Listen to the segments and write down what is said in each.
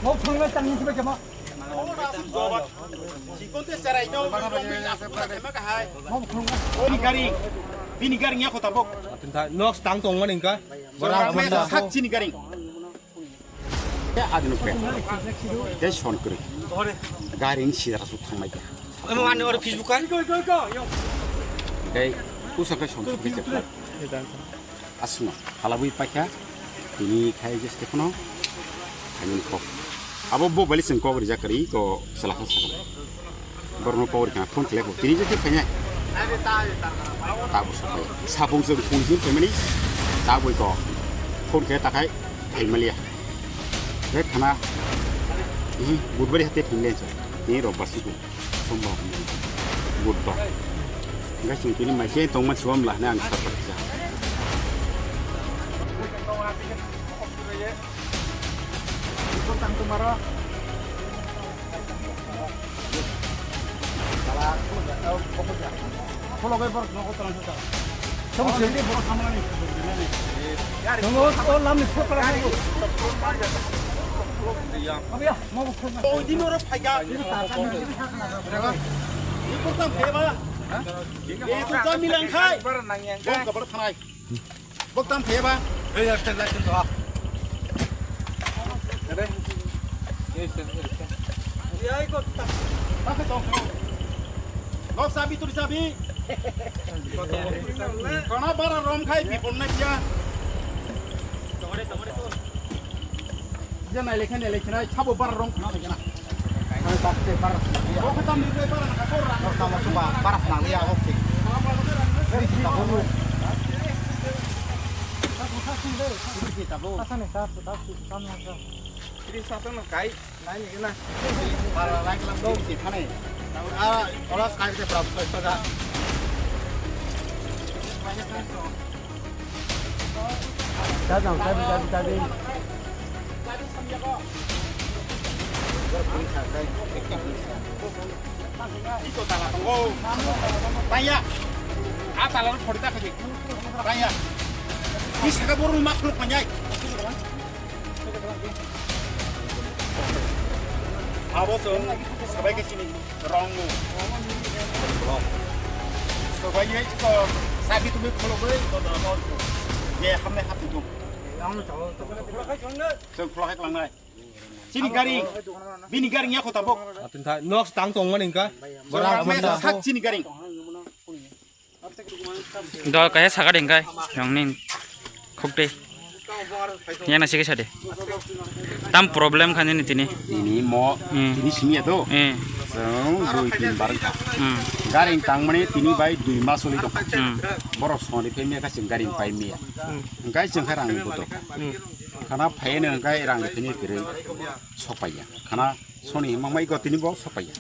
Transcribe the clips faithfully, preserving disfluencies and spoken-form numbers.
Bini gari, bini gari nya kota bok. Nok tang tong mani ka. Sak chini gari. Te adino pe. Te son kri. Gari ni sira su thang mai ka. Emo ani oro Facebook ka. Te usa ke son kri. Asno, halabui paikha, tini khai je sekono, ani kok. Abo bo bali sing kok rijak kari, ko sela kha sakha. Borno kok rikha, phone khle ko, tini je khe phanya. Tabo sapai. Sapung sing phone sing family, tabo ko. Phone khe takai, family ya. He khana, ini budbari hate phone le, ni rob basi ko. Sombar, Budbar. Hingke chwng tini mai khe tongma chuwam la hwnwi ang sa paikha. Boktam pheba. Nok sabi turi sabi. Kona bara rom khai bipon na kia. Iya nai lekha nai lekha nai sabo bara rom khna lekha na. Nang tak te bara sna liya. Bokhe tam ni bara na ka kor ra. Nok tamo chuba bara sna liya ok sik. Sik sik tabo. Sik sik tabo. Sasa ni sasa tabo sasa ni sasa. Sik sasa na kai. Nai ni na. Bara rai klam do sik khane. Ah, ola kai te prap soi paga. Dadang, tadi, tadi, tadi. Ito tala tongo. Taya. A tala ro phori ta khaji. Taya. Ni saka boru ma khuluk panjai. Abo chwng sabai khe chini rwngo. Sabai ye to sabi tumi khulugwi to da mor. Ye hamne haptu. Chwng khulak khe klangnai. Chini gari, bini gari ya kota bok. Atin tha nok tang tong mani ka. Chwng hamne sak chini gari. Do kaya saka ding kai, yang ning khuk de. Yang nasi kisa de. Tam problem kan ini tini. Ini mo, Hmm. ini sini ya do. Eh. Song dui tin bar ka. Hmm. Garing tang mani tini bai dui mas oli do. Hmm. Borok soni pe miya ka sing garing pai miya. Hmm. Engkai sing kha rang ni boto. Hmm. Khana phai ne engkai rang ni tini kiri sopaiya. Khana soni mangmai ko tini bo sopaiya.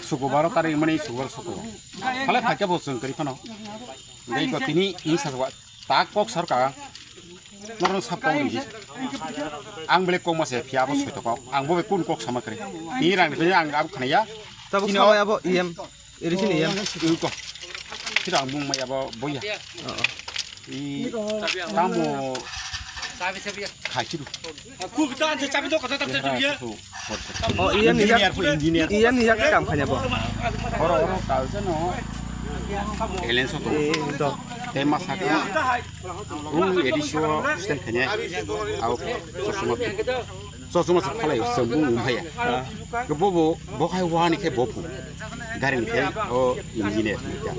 Sukubaro tarik mani sukubaro sopaiya. Khala phai ka bo song kiri khano. Engkai ko tini ing sa wa. Tak kok sarka. Norno sap kok ridi. Ang bele kok mase phiya bo soito kok. Ang bo be kun kok sama kre. Ni rang ni ang ab khnaya. Tabuk Tino- sabai abo iyam. Iri sini iyam. Iko. Sira ang bung mai abo boya. Oh, oh. I tamo. Khachiru. Ku kita ante cabi to kata tam cabi ya. Oh, iyam ni Engineer yak. po engineer. Iyam ni yak kam khanya bo. Oro oro kalsa no. Elen so to. Eh, to. Tema saka. Ung edisio sten khanya. Au. Sosuma. Sosuma sa phalai sambung umphaya. Ke bo bo bo khai wani khe bo phu. Garing khe o engineer ni ka.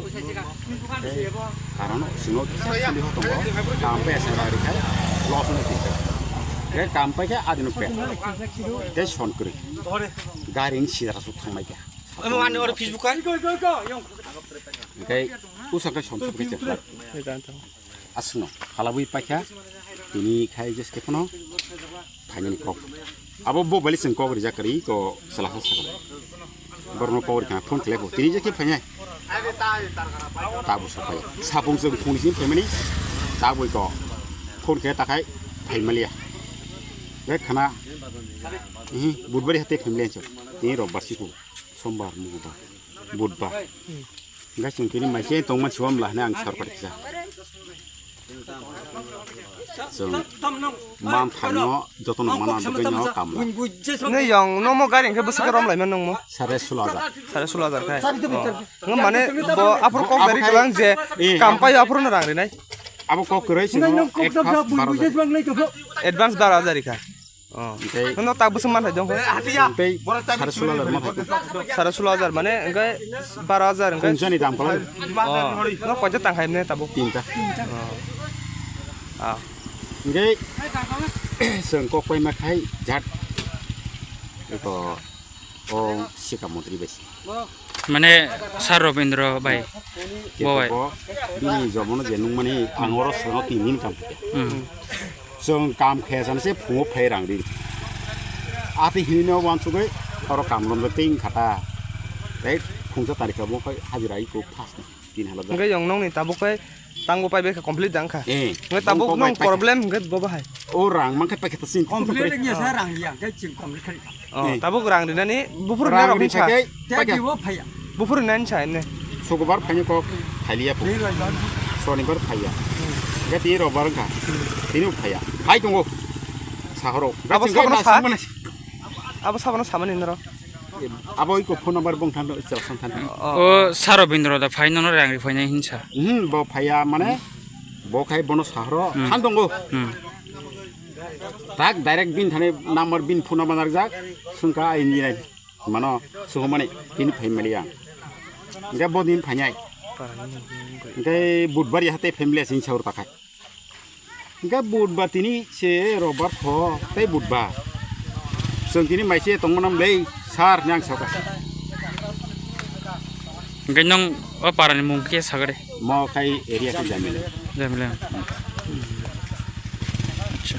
Karon sino sali ho tongo. Kam pe sa gari khe. Los no khe. Ke kam pe khe adino pe. Ke son kri. Garing sira su thang mai khe. Emo ani oro Facebook ka? Ke usa ke son kri. Asno, halabui paikha, tini khai jeske phano, phainani kok. Abo bo bali sing kok rijak kari, ko sela ha sakha. Borno kok rikha, phone khlai bo, tini jeske phainai. Tabo sapai. Sapung sing phone sing phaimani, taboi ko. Phone khe takhai, phaimaliya. Rek khana, ihi, budbari hate phaimaliya chok. Tini rok basi ko, sombar, mungbar, budbar. Hingke chwng tini mai khe tongma chuwam la hwnwi ang sar pari kisa. Chwng man thaino jotono mana bagwino kamla. Nui yong nomo gari hwnkhe bwswk rom laima nungmo? Sare sulo hajar. Sare sulo hajar khai. Oh. Nung mane bo aphuru kok dari kwlang je kam paio aphuru no rang rinai. Abo kok kwrwi sino ek pas baro hajar. Advance baro hajar rikha. Oh. Tei no tak bwswk man thai dong. Tei sare sulo hajar ma thai. Sare sulo hajar mane hwnkhe baro hajar hwnkhe. Khunjani dam kwlang. Oh. No koita tang khai mane tabuk. Tinta. Oh. Ah. Hingke chwng kok paima khai jat eko o sika montri bai se. Mane Sir Robindra bai. Bo bai. Bini jomono je nungmani ang oro sono tin din kam khe. Hmm. Chwng kam khe jani se phungo phai rang ri. Ati hino wansugwi oro kam romjak tei wngkha ta. Tei khungsa tarikha bo khai hajira iko phas. Tin hala jak. Hingke yong nongni tabuk khe tango pai bai kha complete jang kha. Eh, hingke tabuk nong problem hingke bo bahai. O rang man khe pai khe ta sin. Complete wngya sa rang ya, hingke chwng complete khai kha. Oh, eh. Tabuk rang rinani buphuru rang rok ri hinsa. Thai khe pai kha. Tei bo phaiya. Buphuru nani sa ene. Sukubar phaini kok phailiya phu. Tei bai bai. Sonibar phaiya. Hingke tini robar wngkha. Tini bo phaiya. Hai tongo. Sahoro. Abo sabono sa? Abo sabono samani noro. Abo iko phone number bong than, chwla sang than. O Sir Robindra da phai nono rang ri phainai hinsa. Hmm, bo phaiya mane bo khai bono sahoro than tongo. Hmm. Tak direct bin thani number bin phone number narjak sungka ai ni nai. Mano suhumani tin phai mali ang. Hingke bo din phainai. Hingke budbar ya hate family sing saur takai. Hingke budbar tini se robar pho tei budbar. Chwng tini mai se tongma nam lei sir nang saka. Hingke nong o parani mung khe sagade. Mo kai area ke jamile. Jamile. Acha.